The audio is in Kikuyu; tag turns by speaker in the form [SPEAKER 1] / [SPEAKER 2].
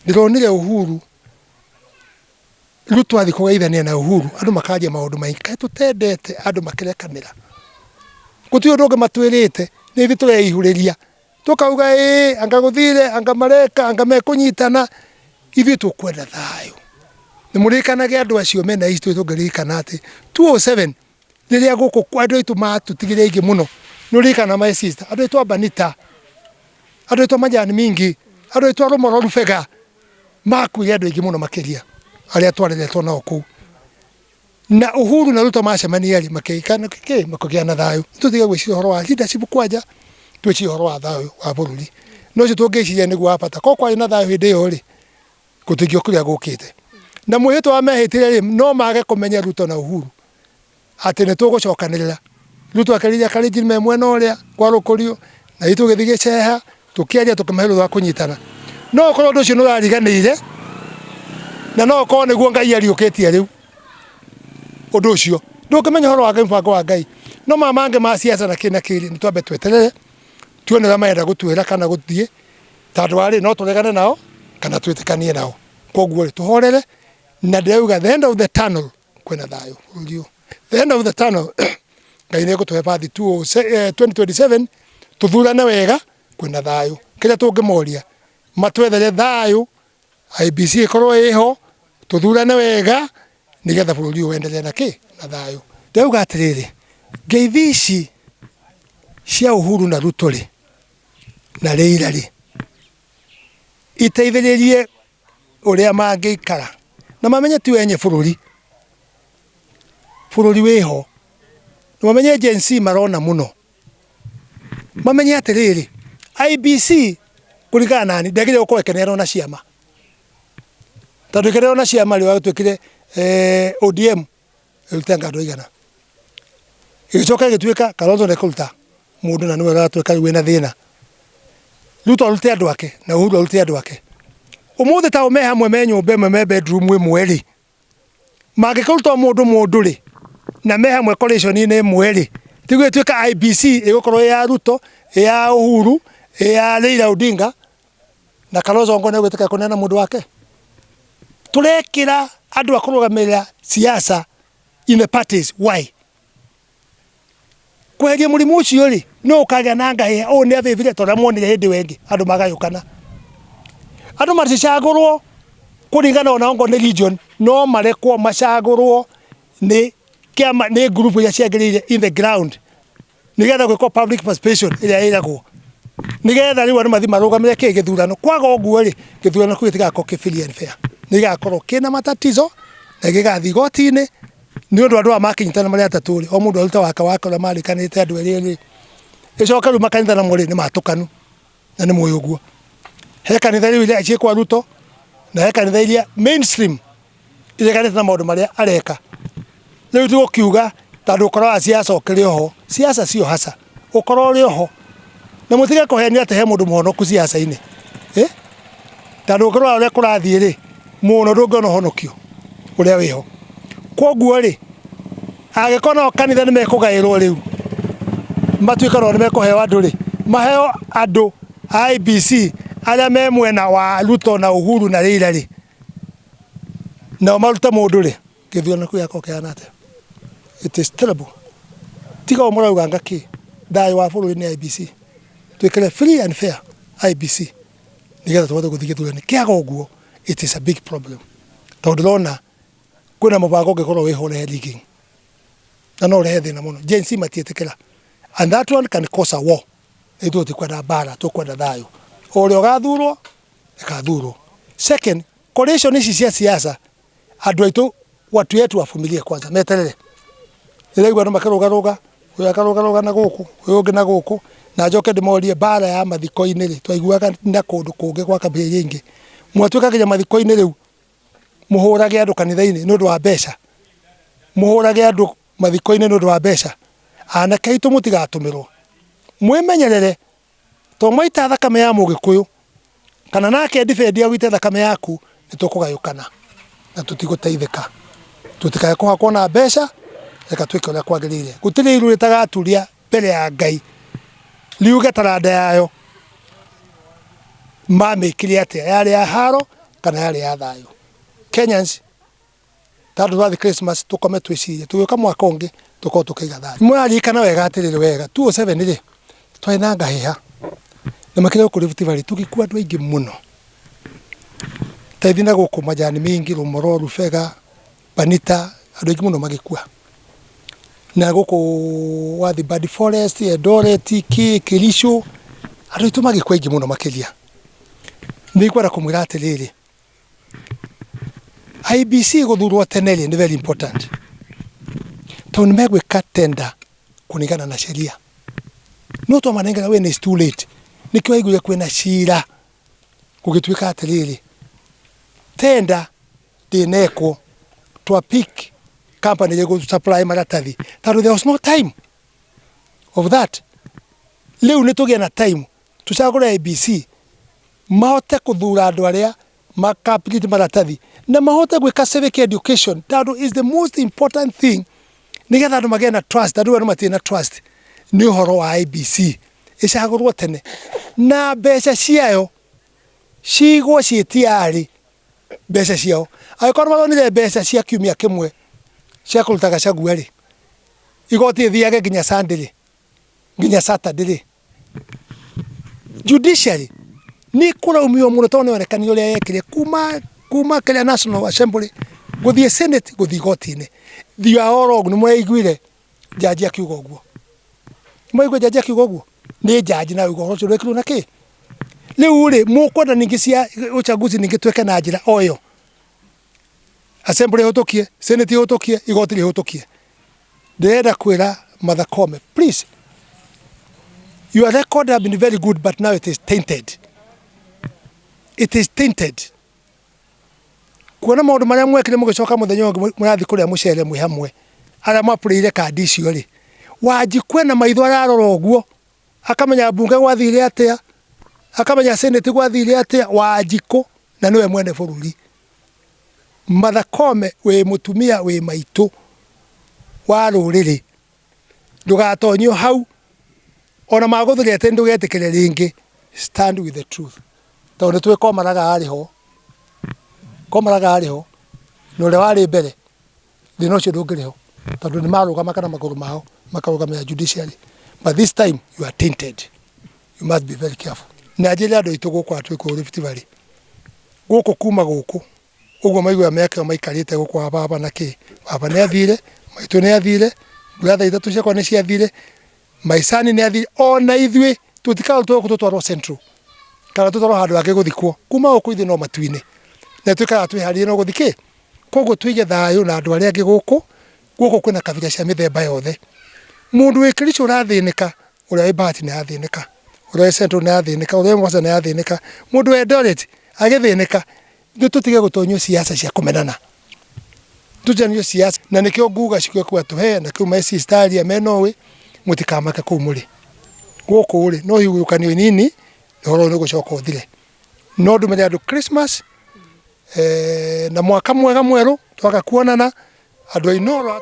[SPEAKER 1] Ndĩronire Uhuru Ruto athiĩ kũgeithania na Uhuru andũ makanjia maũndũ maingĩ kaĩ tũtendete andũ makĩrekanĩra. Gũtirĩ ũndũ ũngĩ matwĩrĩte nĩ ithuĩ tũreihũrĩria tũkauga ĩĩ anga gũthire anga mareka anga mekũnyitana ithuĩ tũkwenda thayũ. Nĩ mũririkanage andũ acio mena history tũngĩririkana atĩ 2007 rĩrĩa gũkũ andũ aitũ matũtigire aingĩ mũno nĩ ũririkanaga my sister andũ aitũ a Banita andũ aitũ a Majani Mingi andũ aitũ a Rũmoro Rubega makuire andũ aingĩ mũno makĩria arĩa twareretwo nao kũu na Uhuru na Ruto macemania rĩ makĩikana kĩ makĩgĩa na thayũ tũtige gwĩciria ũhoro wa leadership kwanja twĩcirie ũhoro wa thayũ wa bũrũri no ũcio tũngĩciria nĩguo wa bata korwo kwarĩ na thayũ hĩndĩ ĩyo rĩ gũtingĩokire gũkĩte na mwĩhĩtwa wa mehĩtire rĩ no mage kũmenya Ruto na Uhuru atĩ nĩ tũgũcokanĩrĩra. Ruto akerire Kalenjin me mwena ũrĩa kwa Rũkũriũ na ithuĩ tũgĩthiĩ Gĩceha tũkĩaria tũkĩmahe rũtha rwa kũnyitana. No ũkorwo ũndũ ũcio nĩ ũrariganĩire na no ũkorwo nĩguo Ngai ariũkĩtie rĩu ũndũ ũcio. Ndũngĩmenya ũhoro wa Ngai mũbango wa Ngai. No maya mangĩ ma siasa na kĩ na kĩ rĩ, nĩ twambe tweterere tuone ũrĩa marenda gũtwĩra kana gũthiĩ tondũ wa rĩ no tũregane nao kana twĩtĩkanie nao. Koguo rĩ tũhorere na ndĩrauga the end of the tunnel kwĩna thayũ bũrũri ũyũ. The end of the tunnel Ngai nĩ egũtũhe bathi 2027 tũthurane wega kwĩna thayũ. Kĩrĩa tũngĩmoria matwethere thayũ IEBC ĩkorwo ĩho tũthurane wega nĩgetha bũrũri ũyũ wendelee na kĩ na thayũ. Ndĩrauga atĩrĩrĩ ngeithi ici cia Uhuru na Ruto rĩ na Raila rĩ iteithĩrĩrie ũrĩa mangĩikara na mamenye ti wenye bũrũri, bũrũri wĩho, na mamenye Gen Z marona mũno, mamenye atĩrĩrĩ, IEBC kũringana nani ndĩagĩrĩire gũkorwo ĩkĩneanwo na ciama, tondũ ĩkĩneanwo na ciama rĩ gwatuĩkire ODM ĩrute anga andũ aigana, ĩgĩcoka ĩgĩtuĩka Kalonzo ndekũruta mũndũ na nĩwe ũratuĩka rĩu wĩna thĩna, Ruto arute andũ ake na Uhuru arute andũ ake, ũmũthĩ ta o me hamwe me nyũmba ĩmwe me bedroom ĩmwe rĩ, mangĩkĩruta o mũndũ mũndũ rĩ, na me hamwe coalition-inĩ ĩmwe rĩ, tiguo ĩtuĩka IEBC ĩgũkorwo ĩ ya Ruto, ĩ ya Uhuru, ĩ ya Raila Odinga na Kalonzo ngo nĩegwĩtĩkĩra kũneana mũndũ wake? Tũrekĩra andũ a kũrũgamĩrĩra siasa in the parties why? Kweheria mũrimũ ũcio rĩ, no ũkagĩa na ngahĩha ũũ nĩ abĩbire ta ũrĩa muonire hĩndĩ ĩyo ĩngĩ andũ magayũkana. Andũ maticagũrwo kũringana ona okorwo nĩ region, no marekwo macagũrwo nĩ kĩama nĩ group iria ciagĩrĩire in the ground nĩgetha gwĩkwo public participation ĩrĩa ĩragwo nĩgetha rĩu andũ mathiĩ marũgamĩre kĩ gĩthurano. Kwaga ũguo rĩ, gĩthurano kĩu gĩtigakorwo kĩ free and fair, nĩ gĩgakorwo kĩna matatizo na gĩgathiĩ igoti-inĩ nĩ ũndũ andũ aya makĩnyitana marĩ atatũ rĩ, o mũndũ arute wake wake ũrĩa marĩkanĩte andũ erĩ rĩ, ĩcoke rĩu makanitha namo rĩ nĩ matũkanu na nĩ mũĩ ũguo. He kanitha rĩu iria ciĩ kwa Ruto na he kanitha iria mainstream ireganĩte na maũndũ marĩa areka. Rĩu ti gũkiuga tondũ ũkoraga siasa ũkĩrĩ oho, siasa sio hasa, ũkora ũrĩ oho. Na mũtige kũhenio atĩ he mũndũ mũhonoku siasa-inĩ, tondũ ũkĩrora ũrĩa kũrathiĩ rĩ, mũno ndũngĩona ũhonokio ũrĩa wĩho. Koguo rĩ, angĩkorwo nao kanitha nĩ mekũgaĩrwo rĩu, matuĩke nao nĩ mekũheo andũ rĩ, maheo andũ a IEBC arĩa me mwena wa Ruto na Uhuru na Raila rĩ, nao marute mũndũ rĩ, gĩthurano kĩu gĩgakorwo kĩhana atĩa? It is terrible. Tiga o mũrauga anga kĩ, thayũ wa bũrũri nĩ IEBC. Twĩkĩre free and fair IEBC nĩgetha tũhote gũthiĩ gĩthurano. Kĩaga ũguo it is a big problem. Tondũ ndĩrona kwĩna mũbango ũngĩkorwo wĩho ũrehe rigging na no ũrehe thĩna mũno. Gen Z matiĩtĩkĩra and that one can cause a war. Na ithuĩ tũtikwenda mbara, tũkwenda thayũ. Ũrĩa ũgathurwo akathurwo. Second, coalition ici cia siasa andũ aitũ watu yetu wavumilie kwanza meterere. Ndĩraigua andũ makĩrũgarũga, ũyũ akarũgarũga na gũkũ, ũyũ ũngĩ na gũkũ, na njoke ndĩmorie mbara ya mathiko-inĩ rĩ, twaiguaga na kũndũ kũngĩ gwa kabira iria ingĩ. Mwatuĩka nginya mathiko-inĩ rĩu mũhũrage andũ kanitha-inĩ nĩ ũndũ wa mbeca, mũhũrage andũ mathiko-inĩ nĩ ũndũ wa mbeca. Anake aitũ mũtigatũmĩrwo, mwĩmenyerere to mwaita thakame ya mũgĩkũyũ kana nake ndibedi agwite thakame yaku nĩ tũkũgayũkana na tũtigũteithĩka. Tũtikae kũhakwo na mbeca, reka twĩke ũrĩa kwagĩrĩire. Gũtirĩ iru rĩtagaturia mbere ya Ngai riuge taranda yayo mamĩkire atĩa, yarĩ ya haro. kana yarĩ ya thayũ. Kenyans ta andũ tũrathiĩ Christmas tũkome twĩcirie tũgĩũka mwaka ũngĩ tũkorwo tũkĩiga thayũ. Mũraririkana wega atĩrĩrĩ wega 2007 rĩ twarĩ na ngahĩha na makĩria gũkũ Rift Valley tũgĩkua andũ aingĩ mũno. Ta ithuĩ na gũkũ majani mingi, Rũmoro, Rubega, Banita andũ aingĩ mũno magĩkua. Na gũkũ wathi Bad Forest, Eldoret, kĩ Kericho andũ aitũ magĩkua aingĩ mũno makĩria. Nĩ ngwenda kũmwĩra atĩrĩrĩ IEBC gũthurwo tene rĩ nĩ very important tondũ nĩ megwĩka tender kũringana na sheria. No twamanengera when it's too late nĩkĩo waiguire kwĩna cira gũgĩtuĩka atĩrĩrĩ tender ndĩnekwo twa pick company ĩrĩa ĩgũ supply maratathi tondũ there was no time of that. Rĩu nĩ tũgĩe na time tũcagũre IEBC mahote kũthura andũ arĩa maka print maratathi na mahote gwĩka civic education tondũ is the most important thing nĩgetha andũ magĩe na trust tondũ andũ matirĩ na trust nĩ ũhoro wa IEBC ĩcagũrwo tene na mbeca ciayo cigwo ciĩ tiarĩ mbeca ciao angĩkorwo maronire mbeca cia kiumia kĩmwe cia kũruta Gachagua rĩ igoti ĩthiage nginya Sunday rĩ nginya Saturday rĩ judiciary nĩ kũraumio mũno tondũ nĩyonekanire ũrĩa yekire kuma kuma kĩrĩa National Assembly gũthiĩ Senate gũthiĩ igoti-inĩ. You are all wrong nĩ mũraiguire jaji akiuga ũguo? Nĩ mũraigua jaji akiuga ũguo? Nĩ jaji na auga ũhoro ũcio ndwekirwo na kĩ? Rĩu rĩ mũkwenda ningĩ cia uchaguzi ningĩ twĩke na njĩra o ĩyo? Assembly ĩhĩtũkie, Senate ĩhĩtũkie, igoti rĩhĩtũkie. Ndĩrenda kwĩra Martha Koome, please, your record have been very good but now it is tainted. It is tainted. Kuona maũndũ marĩa mwekire mũgĩcoka mũthenya ũngĩ mũrathiĩ kũrĩa mũcere mwĩ hamwe arĩa mwapũrĩire kandi icio rĩ, Wanjikũ ena maitho ararora ũguo akamenya mbunge gwathire atĩa, akamenya senate gwathire atĩa, Wanjikũ na nĩwe mwene bũrũri. Martha Koome wĩ mũtumia wĩ maitũ wa rũrĩrĩ, ndũgatonyio hau ona magũthurete ndũgetĩkĩre rĩngĩ, stand with the truth tondũ nĩ tũĩ Komaraga arĩ ho, Komaraga arĩ ho na ũrĩa warĩ mbere thĩna ũcio ndũngĩrĩ ho tondũ nĩ marũgamaga na magũrũ mao makarũgamĩrĩra judiciary but this time you are tainted you must be very careful. Na njĩre andũ aitũ gũkũ twĩ kũu Rift Valley gũkũ kuma gũkũ ũguo maiguaga mĩaka ĩyo maikarĩte gũkũ wa baba na kĩ baba nĩ athire maitũ nĩ athire brother ithatũ ciakwa nĩ ciathire my son nĩ athire ona ithuĩ tũtikarutwo gũkũ tũtwarwo central kana tũtwarwo handũ hangĩ gũthikwo kuma gũkũ ithuĩ no matu-inĩ na twĩkaraga twĩharĩirie no gũthiĩ kĩ koguo tũige thayũ na andũ arĩa angĩ gũkũ gũkũ kwĩna kabira cia mĩthemba yothe mũndũ wĩ Kericho ũrathĩnĩka ũrĩa wĩ Bahati nĩ arathĩnĩka ũrĩa wĩ Central nĩ arathĩnĩka ũrĩa wĩ Mombasa nĩ arathĩnĩka mũndũ wa Eldoret agĩthĩnĩka ithuĩ tũtige gũtonyio siasa cia kũmenana tũtiganio siasa na nĩkĩo nguga cikio tũhe na kĩu my sister aria mena ũĩ mũtikamake kũu mũrĩ gũkũ rĩ no higũkanio nini ũhoro ũyũ nĩ ũgũcoka ũthire no ndũmĩre andũ Christmas eh, na mwaka mwega mwerũ twaga kuonana andũ a Inooro.